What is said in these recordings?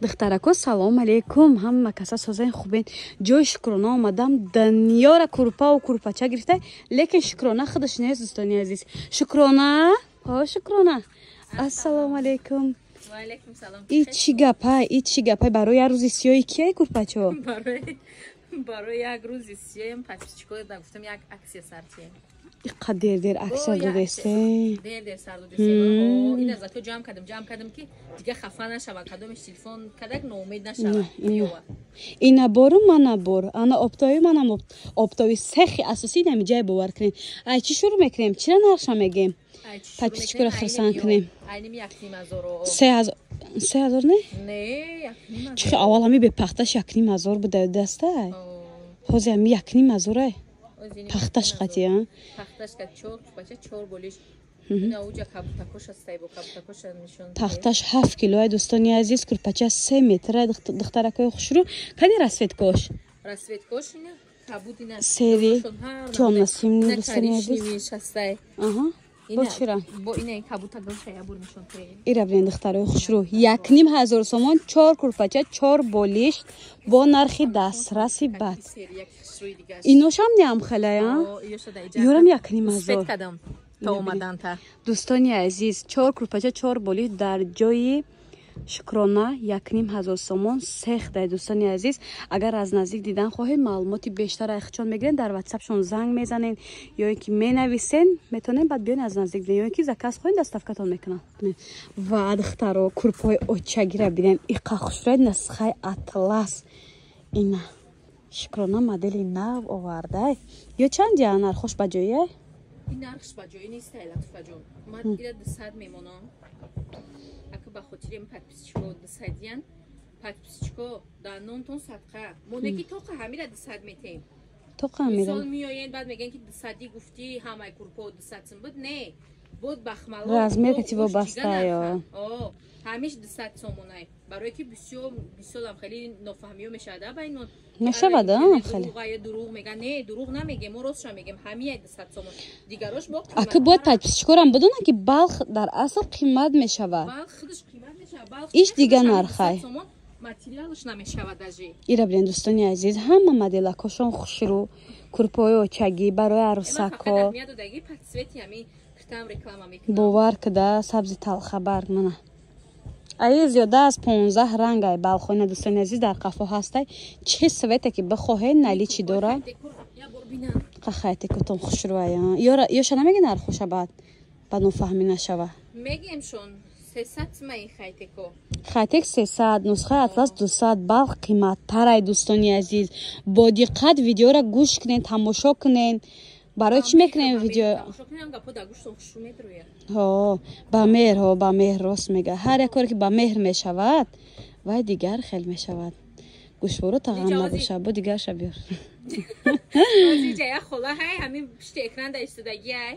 Духтарако, салом алейкум, ҳама каса созаин, хубен? Ҷои Шукрона омадам, дунёра курпаву курпача гирифта, лекин Шукрона худаш нест. Дӯстони азиз, Шукрона, о Шукрона, ассалому алейкум. И чӣ гапай, и чӣ гапай? Барои як рӯзи сиёҳи кияй курпачо? Барои як рӯзи сиёем подписчико гуфтам, як акция сартием. Иқа дер дер акция додесте. Дер дер сар додесте. Ина зато ҷамъ кардам, ҷамъ кардам, ки дига хафа нашава, кадомеш телефон кадак ноумед нашава. Ина бору, мана бор, ана оптови, манам оптови. Сехи асосӣ намиҷай, бовар кунем. Ай чӣ шурӯъ мекунем? Чира нархша мегем, подписчикоро хурсанд кунем? 3000 не? Чихи аввал ҳами бепахташ 1500 буда, дастай, ҳозир ҳами 1500-ай, пахташ қати. Пахташ 7 килоай, дӯстони азиз, курпача 3 метра. Духтаракои хушрӯ, кани расцветкош? Сери тёмно-синий, дӯстони азиз. Бо чира ира бинед, духтарои хушрӯ, 1500 сомон, чор курпача, чор болишт бо нархи дастраси. Бад иношам неам хелая, ёрам 1500. Дӯстони азиз, чор курпача, чор болишт дар ҷои Шукрона 1500 сомон, сехдай. Дӯстони азиз, агар аз наздик дидан хоҳед, маълумоти бештар айхчон мегирен, дар ватсапшон занг мезанен ё ин ки менависен, метавонен баъд биёен, аз наздик диден, ё ин ки заказ хоҳен, доставкатон мекунанд. Ва духтаро, курпҳои очагира бинен, иқа хушрӯяд, нусхаи атлас. Ина Шукрона модели нав овардай. Ё чанд я нархош ба ҷоя? Нархш ба ҷои нест, Латуфаҷон. Ман ира 200 мемонам, ака, ба хотири подписчико дусадиян. Подписчико, дар нонтон садқа монеки, тоқа ҳамира 200 метем. Тоқа ҳамира. Мисол, меоянд, баъд мегӯянд, ки дусадӣ гуфтӣ, ҳамаи курпо 200 сум буд. Не, буд бахмало. Размер кати вобастаё. Ҳамиш 200 сомонай, барое ки бисёр бисёрам хеле нофаҳмиё мешавад байнон. Мешавад. Хеле дурӯғ меган. Не, дурӯғ намегем, мо ростша мегем, ҳамияй 200 сомон, дигарош бо. Ака, бояд подписчикорам бидонанд, ки Балх дар асл қимат мешавад. Балх худаш қимат мешавад. Иш дига нархай. Материалш намешавад даже. Ира бинед, дӯстони азиз, ҳама моделакошон хушрӯ, курпои очагӣ барои арӯсако. Бовар куда, сабзи талхабарг, мана, аи зиёда аз 15 ранг ай балхона. Дӯстони азиз, дар қафо ҳастай, чӣ цвете ки бихоҳед, наличии дора. Қахайтекотон хушрӯая. Ёша намеги нархоша, баъд ба нофаҳмӣ нашава. Мегемшон, 300 маи хайтеко. Хайтек 300, нусхаи атлас 200, Балх қиматтарай. Дӯстони азиз, бо диққат видеоро гӯш кунед, тамошо кунед. Барои чӣ мекунем видео? Ба меҳр, ҳо, ба меҳр, рост мега. Ҳар як коре ки ба меҳр мешавад, вай дигар хел мешавад. Гӯшворо тағам набошад, бо дигарша биёр. Як хола ҳай, ҳамин пишти экран да истодагиай,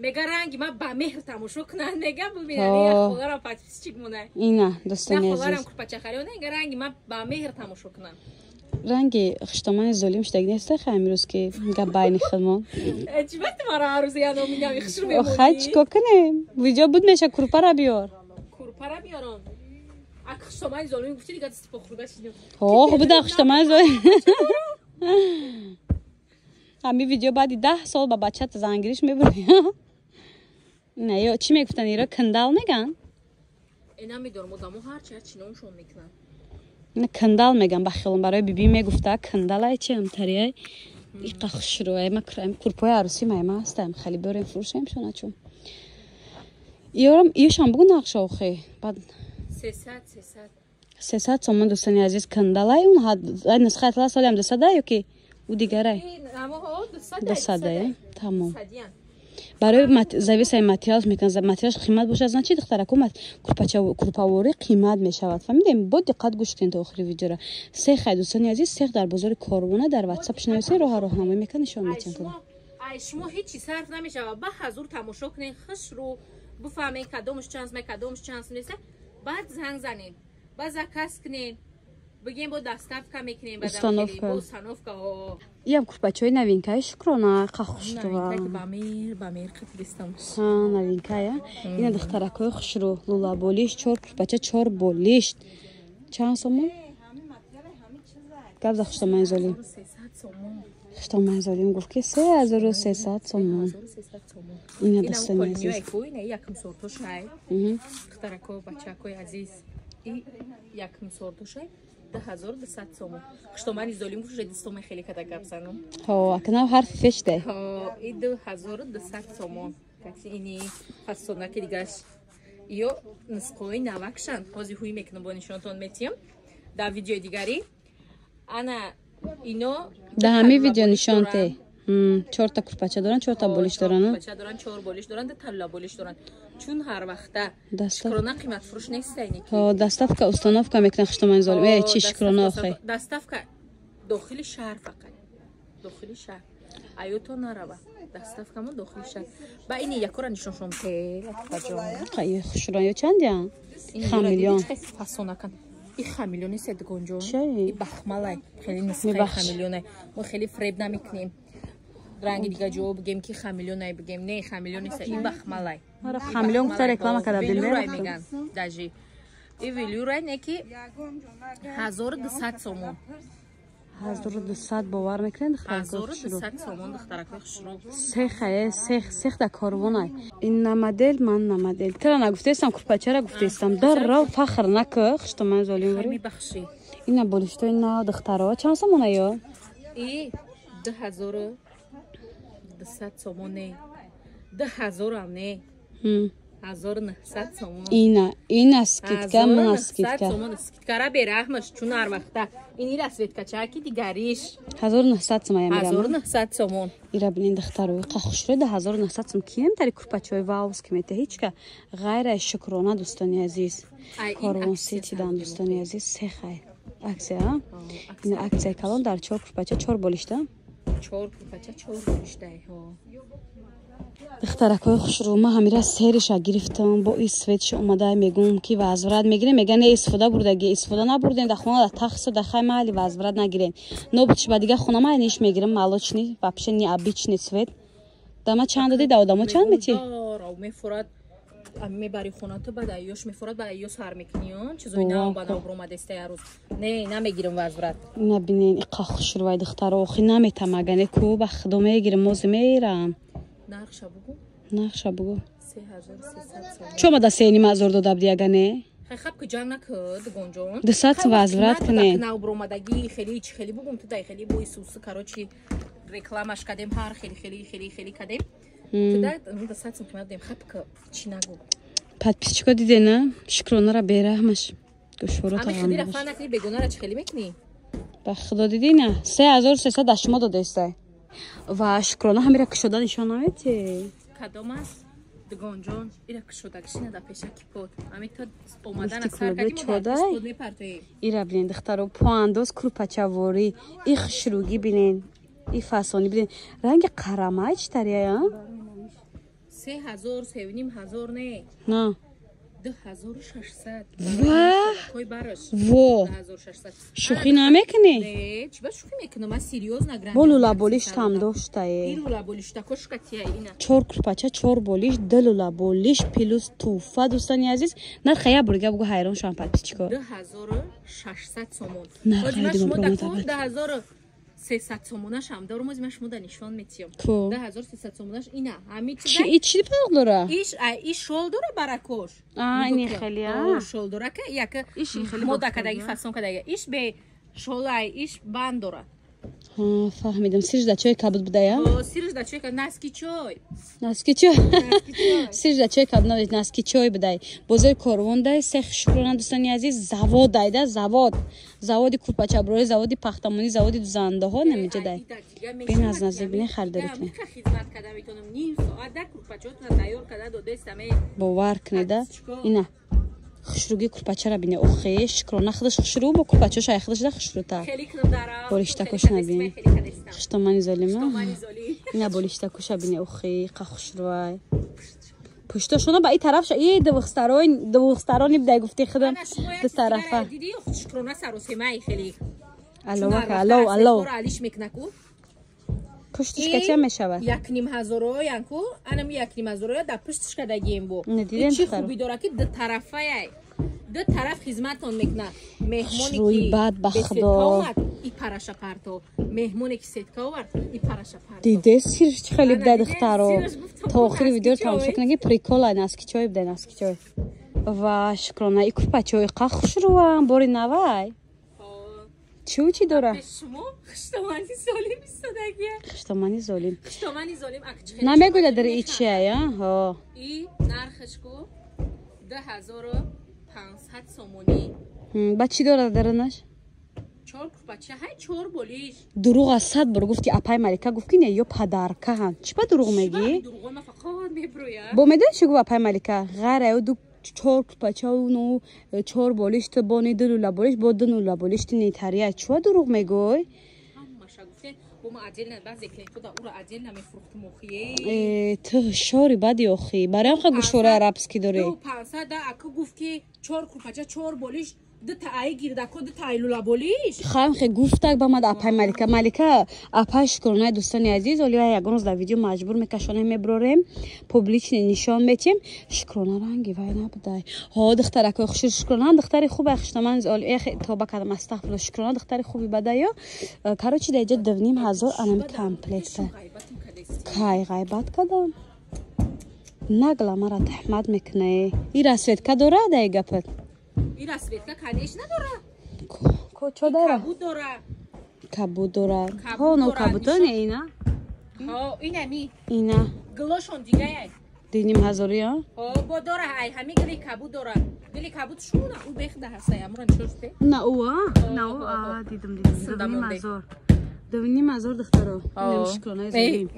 мега, ранги ма ба меҳр тамошо кунанд, мега, бубинад, як холарам подписчик монай. Ина, дӯстони азиз. Холарам курпачахари, мега, ранги ма ба меҳр тамошо кунанд. Ранги хуштомани золим шудаги неста, хай, имрӯз ки гап байни худмон. Чӣ вақти мара ҳар рӯз як номи нави хушрӯ мемонӣ? Хай, чӣ кор кунем, видео буд меша, курпара биёр. Курпара биёрам? Ак хуштомани золим гуфти, дига дасти похӯрда шидем. Ҳо, буда хуштомани золим. Ҳами видео баъди 10 сол ба бачат зангириш мебурӣ. Не, ё чӣ мегуфтанд, иро кандал меган? Намедонам, одамо ҳарчи ҳарчи номшон мекунанд. Кандал меган, ба хиёлам, барои бибӣ мегуфта, кандалай чи ҳамтарияй. Иқа хушрӯай, ма курпои арӯсӣ майма ҳастам, хеле биёрем, фурӯшем шоначун. Ёрам, ёшам бугу нақша охе. Баъд 300, 300. 300 сомон, дӯстони азиз, кандалай. Он нусхаи атлас солиам 200-а ё ки ӯ дигарай? 200-ае, тамом. Барои зависаи материалш мекунад, материалш қимат бошад, значит, духтарако, курпаворӣ қимат мешавад. Фаҳмидем? Бо диққат гӯш кунед то охири видеора. Сехай, дӯстони азиз, сех дар бозори Корвона, дар ватсап шинависен, роҳа роҳнамоӣ мекунад, нишон метиҳанд. Ай шумо ҳеҷ чи сарф намешавад, ба ҳазур тамошо кунед, хушрӯ буфаҳмед, кадомаш чанд, кадомаш чанд нест, баъд занг занед, баъд заказ кунед, бигем, бо доставка мекунем. Установка. Установка. Иам курпачои новинкаи Шукрона, қа хушрӯа. Ба меҳр қитбистам. Новинкая. Ина, духтаракои хушрӯ, лулаболиш, чор курпача, чор болишт. Чанд сомон? Гап за хуштомани золим. Хуштомани золим гуфт ки 3300 сомон. Ина дӯстони азиз. Ина якум сортошай. Духтарако, бачакои азиз. И якум сортошай 2200 сомон. Хуштомани золим гуфт, уже дистомай хеле када гап занам. Ҳо, акнав ҳарфи фешдай. Ҳо, и 2200 сомон. Кати ини фасонаки дигаш. Ё нусқои навакшан. Ҳозир ҳуй мекунам, бо нишонатон метиҳам дар видеои дигарӣ. Ана ино да ҳамин видео нишон те. Чорта курпача доранд, чорта болиш доранд. Курпача доранд, чор болиш доранд, талла болиш доранд. Чун ҳар вақта шукрона қиматфурӯш нестай неки. Ҳо, доставка установка мекунад хуштомани золим. Э, чи шукрона охе? Доставка дохили шаҳр фақат. Дохили шаҳр. Аюто нарава. Доставкамо дохили шаҳр. Ба ини якора нишон шом те, Латифаҷон. Қай хушрон ё чандян? Хамилион. Фасонакан. И хамилион нест дигонҷон. И бахмалай. Хеле нусхаи хамилионай. Мо хеле фреб намекунем. Ранги дига ҷо бигем ки хамилионай бигем. Не, хамилион нест, и бахмалай. Ара хамилион гуфта реклама карда будем. Велюрай меган даже. И велюрай не ки 1200 сомон. 1200 бовар мекунед духтаракои хушрӯ. 1200 сомон духтаракои хушрӯ. Сехае, сех, сех да корвонай. Ин на модел, ман на модел. Тра нагуфтаистам, курпачара гуфтаистам. Дар фахр накӯ, хуштоман золим вори. Мебахшӣ. Ина болиштои на духтаро чанд сомона ё? И 2200 сомон не. 2000 ам не. 1900 сомон. Ина, ина скидка, мана скидка. 1900 сомон скидкара бераҳмаш чун ҳар вақта. Ин ира светкачаки дигариш. 1900 сом аям мирам. 1900 сомон. Ира бинин духтаро, қа хушрӯ да 1900 сом кием тари курпачои ваус ки мете ҳечка ғайр аз шукрона дӯстони азиз. Корвон сити дан дӯстони азиз сехай. Аксия, ина аксия калон дар чор курпача чор болишта. Чор курпача чор болишта. Ҳо. Духтаракои хушрӯ, ман ҳамира сериша гирифтам, бо и светша омада мегӯм ки возврат мегирем, мега не истифода бурдаги, истифода набурдем, дар хона дар тахса дар хай майли возврат нагирем. Нобутш ба дига хона май ниш мегирем, молочный, вообще необычный цвет. Дама чанд додӣ, да одамо чанд мети? Мефурад, мебари хонато, баъд айёш мефурад, баъд айё сар мекунӣ, чизои нав ба нав омадеста ярӯз. Не, намегирам возврат. Набинен, иқа хушрӯвай духтаро, охи наметамагане ку, ба худо мегирем, мози мерам. Нархша бугу? Нархша бугу. 3300 сомон. Чо мада 3,5 ҳазор дода буди ягане? Хай хаб ки ҷанг накӯ, дугонҷон. 200 сом возврат кунед. Нав бромадагӣ хеле чи хеле бугум ту дай хеле бои сусу, короче, рекламаш кадем, ҳар хеле хеле хеле хеле кадем. Ту дай 200 сом қимат додем, хаб ки чӣ нагу. Подписчико диде на? Шукронара бераҳмаш. Гӯшворо Ами хидира фан накунӣ, бегонара чӣ хеле мекунӣ? Ба худо дидӣ на? 3300 да шумо додаистай. Ва шукрона ҳамира кушода нишон наметӣ? Кадом аст? Дугонҷон, ира кушодагишина да пешаки под. Ами то омадана сар кардим, под мепартоем. Ира бинен духтаро, поандоз курпачаворӣ, и хушрӯгӣ бинен, и фасонӣ бинен. Ранги қарамай чӣ тария, а? 3000, 3500 не. На. 2600. Ва! Кой бараш. Во! 2600. Шӯхӣ намекунӣ? Не, чӣ ба шӯхӣ мекунам? Ман серьёзно грам. Бо лӯлаболиш там доштае. Ин лӯлаболишта кошкатия ина. Чор курпача, чор болиш, ду лӯлаболиш плюс туҳфа дӯстони азиз. Нарха як бор дига бугӯ ҳайрон шавам подписчико. 2600 сомон. Нарха Ман шумо дигар да ку 2300 сомонаш ҳам дорум, ози ман шумо да нишон метиҳам. Ку? 2300 сомонаш ина, ҳами Чи чиза. и чӣ фарқ дора? Иш, иш шол дора баракош. А, ини хеле, а? Шол дора ка яка Иш ин хеле мода бохтар, кадаги фасон кадаги. Иш бе шолай, иш банд дора. Ҳа, фаҳмидам. Сирш да чой кабуд будая? Сирш да чой, наски чой. Наски чой. Сирш да чой кабуд набуд, наски чой будай. Бозори корвон дай, сех шукрона дӯстони азиз, завод дай да, завод. Заводи курпачаброрӣ, заводи пахтамонӣ, заводи дузандаҳо намиҷа дай. Бин аз наздик бинен харидорӣ кунед. Хизмат карда метонам. Ним соат да курпачотона тайёр карда додестаме. Бовар кунед да. Ина. Хушрӯги курпачара бине. Охе, шукрона худаш хушрӯ бо курпачош ай худаш да хушрӯта. Хеле кунам дара. Болиштакош набин. Хуштомани золима. Ина болиштакоша бине. Охе, қа хушрӯай. Пуштошона ба и тараф ша и дувухстарони дувухстарони бидай гуфти худам ду тарафа. Диди шукрона саросемаи хеле. Алло, алло, алло. Алиш мекунаку. Пуштиш кача мешавад? 1500 янку, анам 1500 да пуштиш кадагием бо. Не дидем Чӣ духтаро. хуби дора ки ду тарафаяй. Ду тараф хизматон мекунад. Меҳмоне ки бад ба худо и параша парто. Меҳмоне ки сетка овард и параша парто. Диде сирш чӣ хеле буда духтаро. То охири видео тамошо кунед ки прикол ай наски чой буда наски чой. Ва шукрона и курпачои қа хушрӯам бори навай. Чӣ чӣ дора? Шумо хуштомани золим истодагия. Хуштомани золим. Хуштомани золим акчи. Намегӯяд дар и чия, ҳо. И нархаш ку 2500 сомонӣ. Ба чӣ дорад дарунаш? 4 курпача, ҳай 4 болиш. Дурӯғ аз 100 бор гуфти апай Малика гуфт ки не ё падаркаҳанд. Чӣ ба дурӯғ мегӣ? Дурӯғо ма фақат меброя. Бо медонӣ чӣ гуфт апай Малика? Ғайр аю ду 4 курпача ну 4 болиш ту бони ду лула болиш бо ду лула болиш ту нетария. Чӣ дурӯғ мегӯй? Ҳамаша гуфтен бо ма отдельно баъзе клиентҳо ура отдельно мефурӯхтум охие. Э, ту ҳушёри бади охи. Барои ҳам гӯшвораи арабский дорӣ. 500 да ака гуфт ки 4 курпача 4 болиш ду та ай гирдако ду та ай лула болиш. Хаем хе гуфтак ба мад апай Малика. Малика апай шукронаи дӯстони азиз, оли ягон рӯз дар видео маҷбур мекашонем меброрем, публично нишон метиҳем. Шукрона ранги вай набудай. Ҳо духтаракои хуши шукрона духтари хубе хуштоман оли эх тоба кардам астағфирулло. Шукрона духтари хуби бадаю. Короче дар иҷа 2500 анами комплекта. Кай ғайбат кардам. Нагла мара таҳмат мекунае. И расветка дора дай гапат? И расветка, конечно, дора. Ко чо дора? Кабуд дора. Кабуд дора. Ҳо, но кабудо не ина? Ҳо, инами. Ина. Гулошон дигае. 2500 я? Ҳо, бо дора ай ҳами гили кабуд дора. Гили кабуд шуна у бехда ҳастай, амура нишон шуде. На у а? На у а, дидам дидам. 2500. 2500 духтаро. Инам шукронаи золим.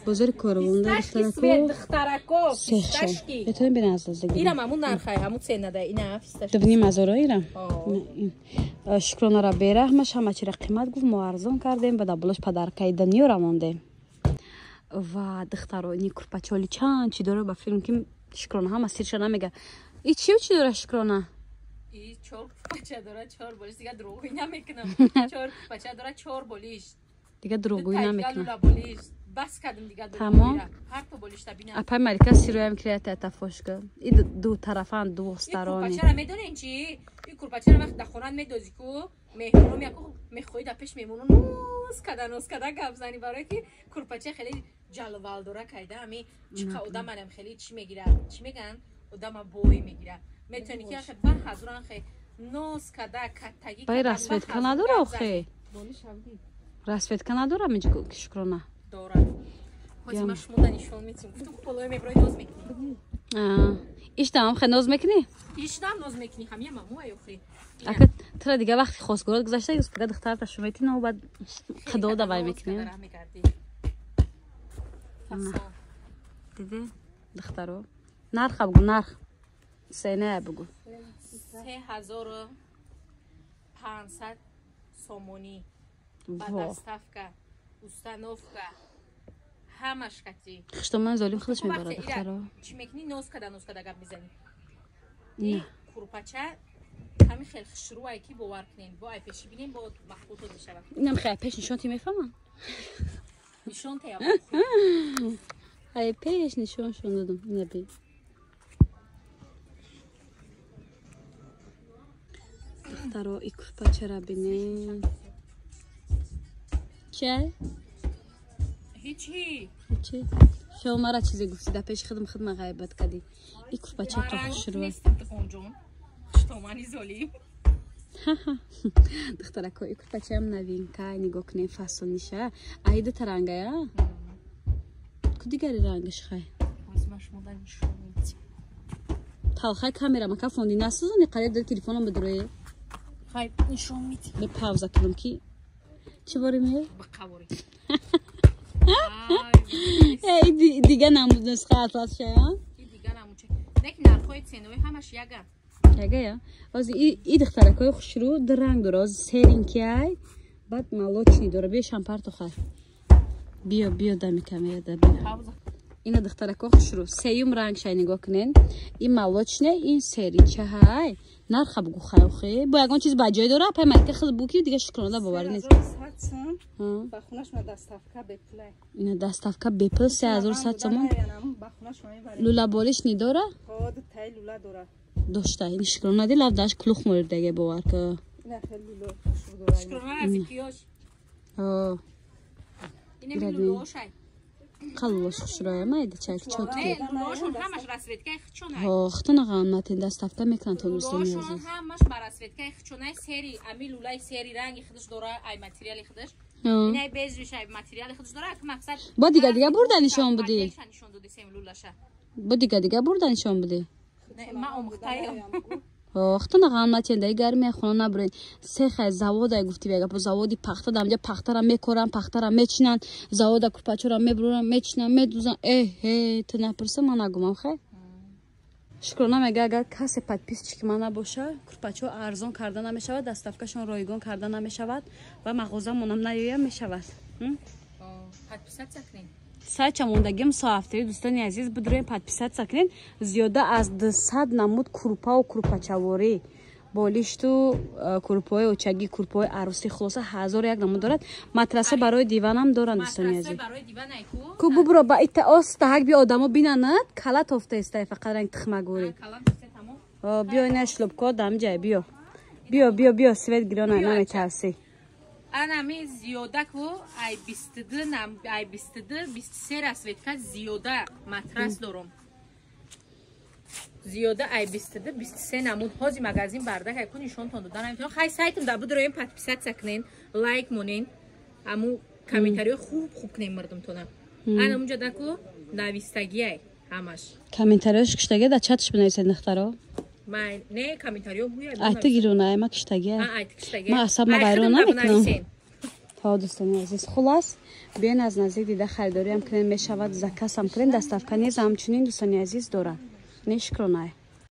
Бозори корвонда духтарако фисташки. Метавонем бинем аз наздик. Ирам ҳамун нархай, ҳамун ценада, ина фисташки. 2500 ирам. Шукронара бераҳмаш ҳама чира қимат гуфт, мо арзон кардем, ба дабулаш падаркаи даниёра мондем. Ва духтаро, ини курпачоли чанд чӣ дора ба филм ки шукрона ҳама сирша намега. И чӣ чӣ дора шукрона? И 4 курпача дора, 4 болиш, дига дурӯғӣ намекунам. 4 курпача дора, 4 болиш. Дига дурӯғгӯӣ намекунам. Бас кардам дига Тамом. Ҳар то болишта бинам. Апай Малика сироям кирията тафошка. И ду тарафан двусторонний. Курпачара медонен чӣ? И курпачара вақт дар хона медозӣ ку меҳмоно меяку мехоҳӣ дар пеш меҳмоно ноз када ноз када гап зани барое ки курпача хеле ҷалвал дора кайда ами чиқа одаманам хеле чӣ мегира? Чӣ меган? Одама бой мегира. Метавонӣ ки ахе ба ҳазуран хе ноз када каттагӣ. Бай расветка надора охе? Расветка надора меҷ шукрона. Дора. Ҳозир ман шумода нишон метиҳам. Гуфтам ку болои меброи ноз мекунӣ. Иштам хе ноз мекунӣ? Иштам ноз мекунӣ, ҳамия маму ай охи. Ака тура дига вақти хостгорот гузашта, юспига духтарта шумети но баъд қидо давай мекунӣ. Диди духтаро. Нарха бугу, нарх. Цена бугу. 3500 сомонӣ. Ба доставка, установка, ҳамаш кати. Хуштоман золим худаш мебарад духтаро. Чӣ мекунӣ? Ноз када ноз када гап мезанӣ. И курпача ҳами хел хушрӯай ки бовар кунем. Бо ай пеши бинем, бо маҳбултон мешавад. Инам хел пеш нишон ти мефаҳмам. Нишон тея. Ай пеш нишон шон додам. Ина би. Духтаро, и курпачара бинем. Чай? Ҳичи. Ҳичи. Шо мара чизе гуфти дар пеши худам худма ғайбат кардӣ. И курпача қа хушрӯ. Нестам хуштомани золим. Духтарако, и курпачаам новинка, нигоҳ кунем фасониша. Ай дута рангая? Ку дигари рангаш хай? Талхай камера мака фонди насӯзони қариб дар телефонам бидурое. Хай нишон медиҳам. Бе пауза кунам ки чӣ борӣ меои? Ба қаворӣ. Эй, дига намуд нусха атлас шая? Дига намуд. Нек нархҳои ценои ҳамаш яга. Яга я? Ҳозир и духтаракҳои хушрӯ ду ранг дора. Ҳозир серенький ай, баъд молочный дора. Биё шампарту хай. Биё, биё дами камера да биё. Ина духтаракҳо хушрӯ. Сеюм ранг шай нигоҳ кунен. Ин молочный, ин серича ҳай. Нарха бугу хай охе. Бо ягон чиз ба ҷой дора, апай Малика хел буки дига шукронада боварӣ нест. Ба хонашма доставка бепул. Ина доставка бепул 3100 сомон. Лула болиш ни дора? Ҳо, ду тай лула дора. дошта. Ин Шукрона ди лав даш клух мордаге бовар ка. Ина хеле луло хушрӯ. Шукрона разикиёш. О. Ина лулошай. Қаллош хушрӯя майда чак чотки. Не, лулошон ҳамаш расцветкаи хичонай. Ҳо, хитона ғамнатин доставка мекунанд то дӯстони азиз. Лулошон ҳамаш ба расцветкаи хичонай сери, ами лулаи сери ранги худаш дора, ай материали худаш. Инай бежиш ай материали худаш дора, ки мақсад. Бо дига дига бурда нишон будӣ. Нишон додисем лулаша. Бо дига дига бурда нишон будӣ. Ма омӯхтаям. Хитона ғамнатин дай гармия хона набурен. Сехай заводай гуфти бега по заводи пахта дамҷа пахтара мекоран, пахтара мечинанд, завода курпачора мебуран, мечинанд, медузан. Э, ту напурса ман нагумам хай. Шукрона мега агар касе подписчики ман набоша, курпачо арзон карда намешавад, доставкашон ройгон карда намешавад ва мағозамонам наёя мешавад. Подписаться кунед. Сайча мондагим соафтари дӯстони азиз бидурем подписаться кунед. Зиёда аз 200 намуд курпаву курпачаворӣ, болишту курпаҳои очагӣ, курпаҳои арӯсӣ, хулоса 1001 намуд дорад. Матраса барои диванам доранд дӯстони азиз. Ку бубуро ба ита остаҳак би одамо бинанад, кала тофтаистай фақат ранг тихмагӯрӣ. Биё ина шлубко дамҷай биё. Биё биё биё свет гирона наметарсӣ. Ана ми зиёда ку ай 22 нам ай 22 23 расцветка зиёда матрас дорум. Зиёда ай 22 23 намуд ҳози магазин бардак ай ку нишонтон додан наметавонам. Хай сайтам да будроем подписаться кунен, лайк монен, аму комментариҳои хуб хуб кунен мардумтона. Ана унҷа да ку навистагиай ҳамаш. Комментариҳош киштагия да чатш бинависед нихтаро. Ман не комментариҳо гӯя. Ай ту гирона, ай ма киштагия. Ай ту киштагия. Ма асаб ма вайрон намекунам. То дӯстони азиз, хулас биён аз наздик дида харидориам кунен мешавад, заказам кунен, доставка низ ҳамчунин дӯстони азиз дорад. Не Шукронай.